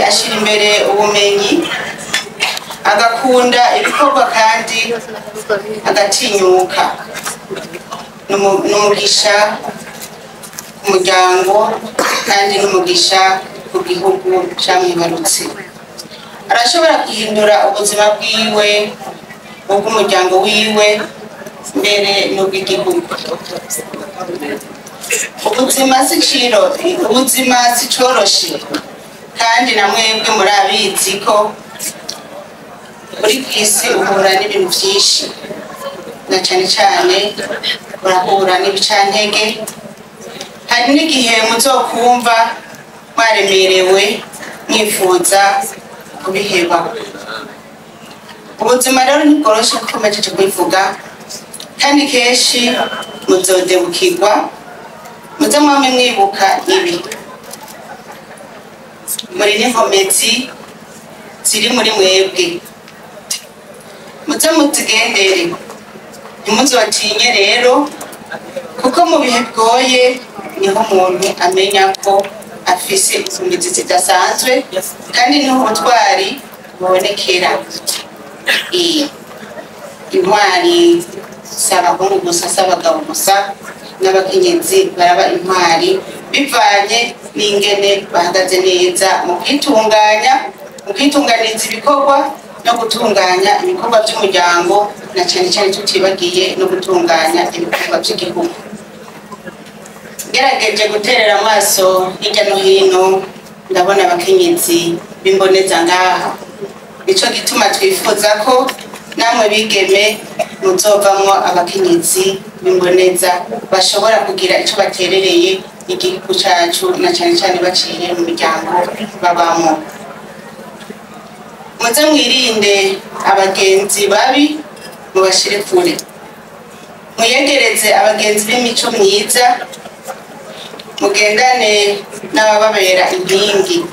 ashira imbere ubumenyi, agakunda ibikorwa kandi agatinyuka. N'umugisha ku muryango kandi n'umugisha ku gihugu camwibarutse. Arashobora guhindura ubuzima bwiwe, ubw'umuryango wiwe, mbere n'ubw'igihugu. Ubuzima si ciro, ubuzima si coroshe, kandi na mwebwe murabizi ko uri kw'isi uhura n'ibintu vyinshi, na cane cane urahura n'ibicantege. Hari n'igihe muzokumva mwaremerewe mwifuza kubiheba. Ubuzima rero ntibworoshe kuko mpejeje kubivuga, kandi kenshi muzodebukirwa. Muze mwame mwibuka ibi: muri n'inkomezi ziri muri mwebwe, muze muzigendere, ntimuzotinye rero, kuko mu bihe bigoye niho umuntu amenya ko afise inkomezi zidasanzwe, kandi niho ubutwari bubonekera. Intwari si abahungu gusa, si abagabo gusa, n'abakenyezi baraba intwari bivanye n'ingene bahagaze neza mu kwitunganya, mu kwitunganiriza ibikorwa no gutunganya ibikorwa by'umuryango, na cyane cyane tutibagiye no gutunganya ibikorwa by'igihugu. Ngerageje guterera amaso hirya no hino, ndabona abakenyezi b'imboneza ngaha. Nico gituma twifuza ko namwe bigeme muzovamwo abakenyezi b'imboneza bashobora kugira ico baterereye igihugu cacu, na cane cane baciye mu miryango babamwo. Muze mwirinde abagenzi babi, mubashire kure, mwiyegereze abagenzi b'imico myiza, mugendane n'abababera inkingi,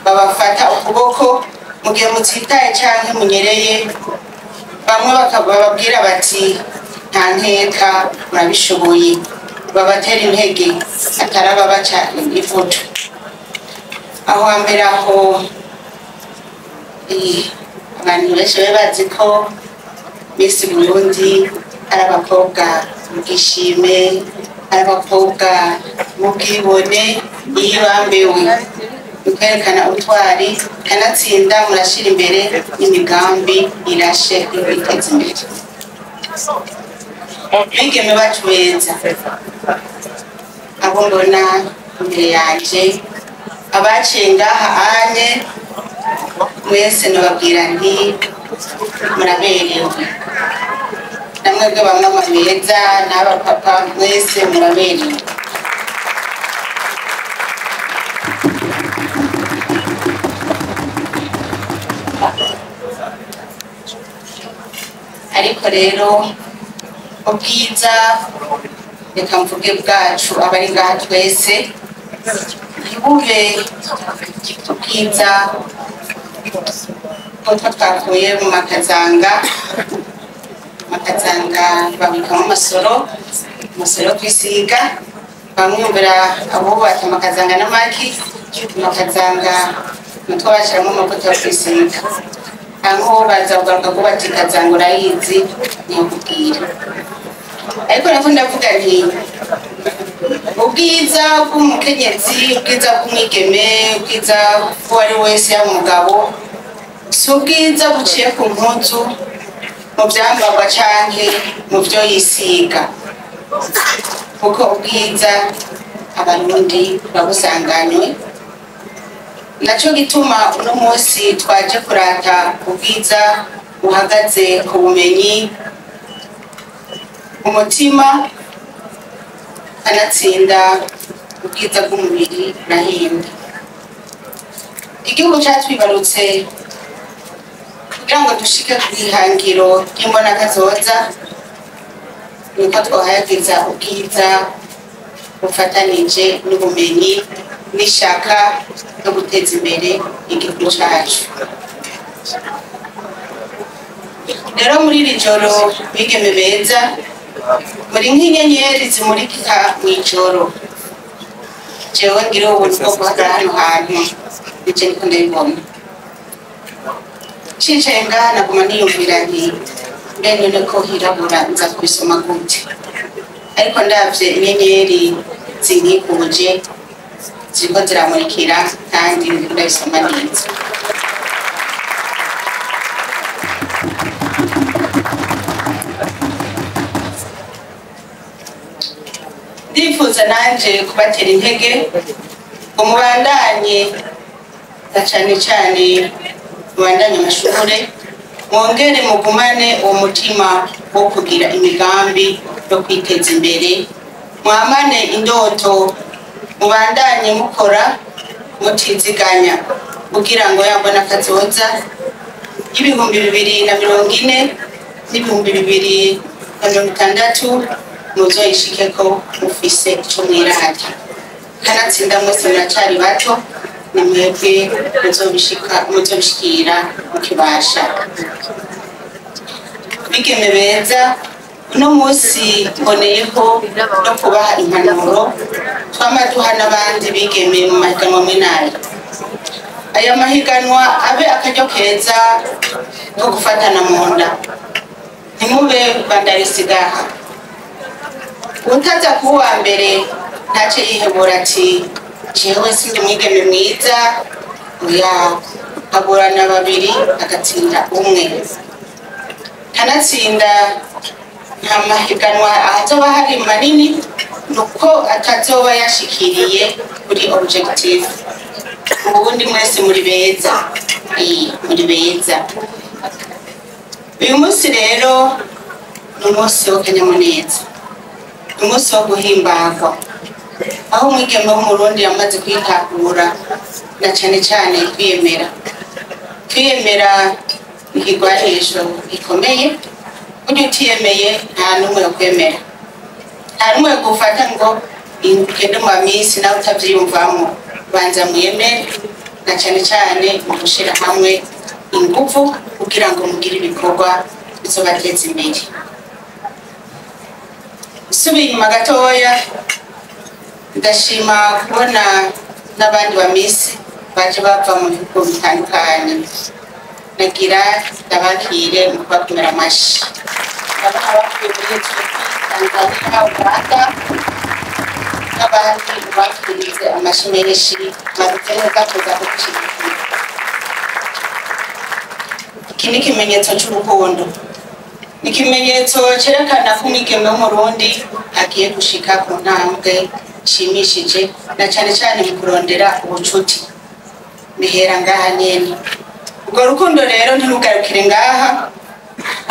babafata ukuboko mu gihe mutsitaye canke munyereye. Bamwe bababwira bati nta nkeka murabishoboye, babatera intege, atari ababaca ivutu. Aho hambere aho abantu benshi bari bazi ko Miss Burundi ari abakobwa mu bwishime, ari abakobwa mu bwibone, iyo bambewe ni kwerekana ubutwari, kanatsinda murashira imbere imigambi irashe yo kwiteza imbere. Bigeme bacu beza, abo mbona imbere yanje, abaciye ngaha anye mwese, nababwira nti muraberewe. Namwebwe bamama beza n'abapapa, mwese muraberewe. Ariko rero ubwiza, reka mvuge bwacu abari ngaha twese, ntibube ubwiza nk'utwo twakuye mu makazanga. Makazanga babikamo amasoro, amasoro yo kwisiga. Bamwumvira abubatse amakazanga n'amaki, amakazanga nutwo bashyiramo amavuta yo kwisiga. Aho baza kugaruka kuba kazanga urayizi ntiyakubwira. Ariko nako ndavuga nti ubwiza bw'umukenyezi, ubwiza bw'umwigeme, ubwiza bw'uwo ari wese, yaba umugabo, si ubwiza buciye ku mpuzu, mu byambarwa canke mu byo yisiga, kuko ubwiza Abarundi babusanganywe. Naco gituma uno munsi twaje kurata ubwiza buhagaze ku bumenyi, umutima, kanatsinda ubwiza bw'umubiri burahinda. Igihugu catwibarutse kugira ngo dushike ku ihangiro ry'imbonakazoza, niko twohayagiza ubwiza bufatanije n'ubumenyi n'ishaka ryo guteza imbere igihugu cacu. Rero muri iri joro, bigeme beza, muri nk'inyenyeri zimurika mw'ijoro. Jewe ngira ubuntu bwo guhagarara hano hantu Nije niko ndabibona. Cicaye ngaha naguma niyumvira nti mbe none ko hirabura nza kubisoma gute? Ariko ndavye inyenyeri zinkikuje ziriko ziramurikira kandi ndiko ndabisoma neza. Ndifuza nanje kubatera intege ngo mubandanye na cane cane mubandanye amashure, mwongere mugumane uwo mutima wo kugira imigambi yo kwiteza imbere, mwamane indoto, mubandanye mukora mutiziganya kugira ngo yambona kazoza y'2040 n'2060 muzoyishikeko mufise ico mwirata. Kanatsinda mwese muracari bato, ni mwebwe muzobishikira mukibasha. Bigeme beza, uno musi mboneyeho no kubaha impanuro twama duha n'abandi bigeme mu mahiganwa amwe n'ayo. Aya mahiganwa abe akaryo keza ko gufatana mu nda, ntimube bandarisigaha. Utaza kuba uwa mbere ntace yihebura ati jewe sindi umwigeme mwiza, oya, aburana babiri agatsinda umwe. Kanatsinda nta mahiganwa azoba hari manini nuko atazoba yashikiriye kuri objective. Ubundi mwese muri beza, muri beza. Uyu munsi rero ni umunsi w'akanyamuneza, ni umunsi wo guhimbagwa, aho umwigeme w'umurundi yamaze kwitahura na cane cane kwiyemera. Kwiyemera ni ikigwanisho gikomeye, burya utiyemeye nta n'umwe yokwemera, nta n'umwe yogufata ngo ugende mu bamisi nawe utavyiyumvamwo. Banza mwiyemere na cane cane mu gushira hamwe inguvu kugira ngo mugire ibikorwa bizobateza imbere. Nsubiye inyuma gatoya, ndashima kubona n'abandi bamisi baje bava mu bihugu bitandukanye. Nagira ndabakire mu kubakomera amashi. Ndabaha abavuye muri Ethiopia, Tanzania, Uganda n'abandi bakirize amashi menshi, bagize neza kuza kudushigikira. Iki ni ikimenyetso c'urukundo, ni ikimenyetso cerekana ko umwigeme w'umurundi agiye gushika ku ntambwe nshimishije, na cane cane mu kurondera ubucuti. Bihera ngaha nyene. Urwo rukundo rero ntirugarukire ngaha,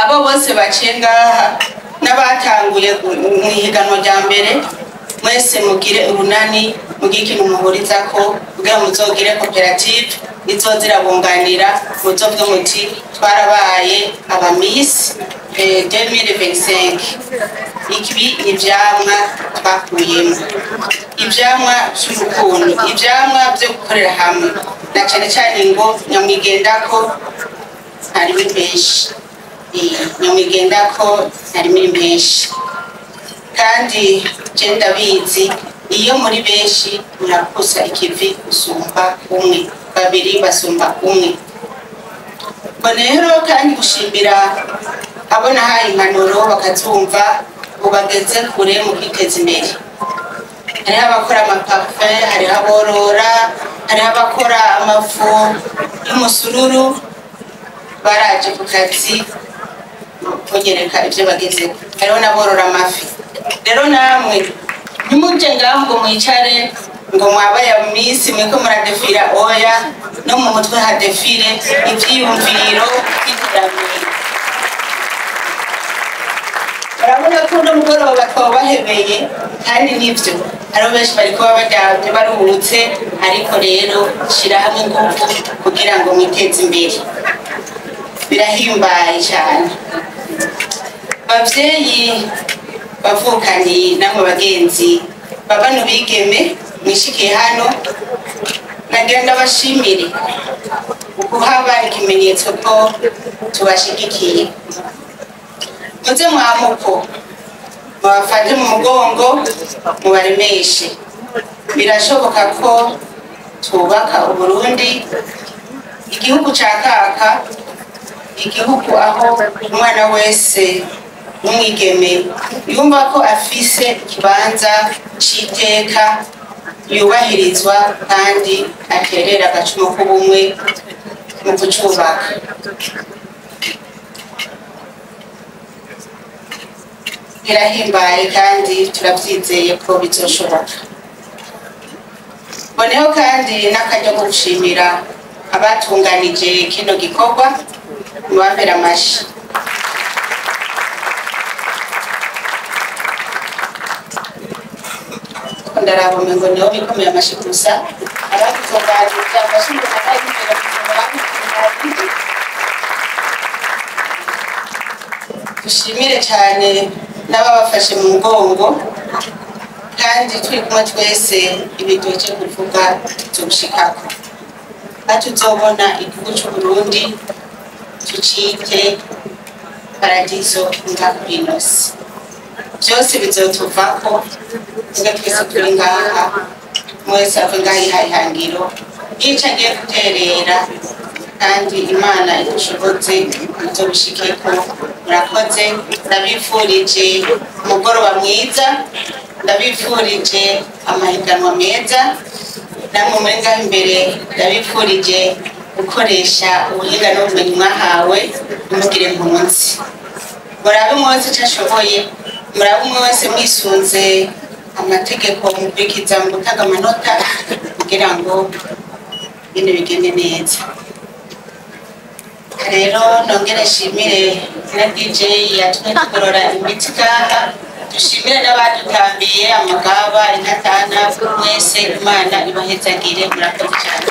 abo bose baciye ngaha n'abatanguye mw'ihiganwa rya mbere, mwese mugire urunani, mugire ikintu muhurizako kugira muzogire koperative izoza irabunganira, muzovuge muti twarabaye abamisi 2025. Ibi ni ivyamwa twakuyemo, ivyamwa vy'urukundo, ivyamwa vyo gukorera hamwe, na cane cane ngo nyamwigendako ntarimo impeshi. Nyamwigendako ntarimo impeshi. Kandi je ndabizi, iyo muri benshi murakusa ikivi gusumba umwe, babiri basumba umwe. Mbona rero kandi gushimira abo nahaye impanuro bakazumva ngo bageze kure mu kwiteza imbere. Hariho abakora amaparufe, hariho aborora, hariho abakora amafu y'umusururu, baraje ku kazi kunyereka ivyo bagezeho. Hariho n'aborora amafi. Rero namwe ntimuje ngaho ngo mwicare ngo mwabaye misi mwiko muradefira, oya, no mu mutwe hadefire ivyiyumviro vy'iterambere. Urabona ko uno mugoroba twabahebeye, kandi nivyo hariho benshi bariko baryamye baruhutse, ariko rero shira hamwe inguvu kugira ngo mwiteze imbere. Birahimbaye cane. Bavyeyi bavukanye namwe bagenzi babano bigeme mwishikiye hano, nagira ndabashimire ukuhaba ikimenyetso ko tubashigikiye. Muze mwamuko mubafate mu mugongo mubaremeshe. Birashoboka ko Twubaka Uburundi, igihugu ca kaka, igihugu aho umwana wese w'umwigeme yumva ko afise ikibanza c'iteka, yubahirizwa kandi aterera agacumu k'ubumwe mu kucubaka. Birahimbaye kandi turavyizeye ko bizoshoboka. Boneho kandi n'akaryo ko gushimira abatunganije kino gikorwa, mubambere amashi. Ndaraba umengo niho bikomeye amashi gusa, abadutunganije amashi ngo imbere. Dushimire cyane n'ababafashe mu mugongo, kandi turi kumwe twese ibidoje kuvuga tuzobushikako, aho tuzobona igihugu c'Uburundi tucite paradizo nga kuri ino si. Byose bizotuvako twe twese turi ngaha, mwese ave ngaha yihaye ihangiro yica agiye guterera, kandi Imana idushobotse izobishikeko. Murakoze, ndabifurije umugoroba mwiza, ndabifurije amahiganwa meza, namwe muri ngaho imbere ndabifurije gukoresha ubuhinga n'ubumenyi mwahawe, ntimugire impunzi. Murabe umwe wese ico ashoboye, murabe umwe wese mwisunze amategeko mukurikiza mu gutanga amanota, kugira ngo ibintu bigende neza. Rero nongere nshimire na DJ yatumye tugorora imitsi ngaha, dushimire n'abadutambiye amagaba, intatana, mwese Imana ibahezagire. Murakoze cyane.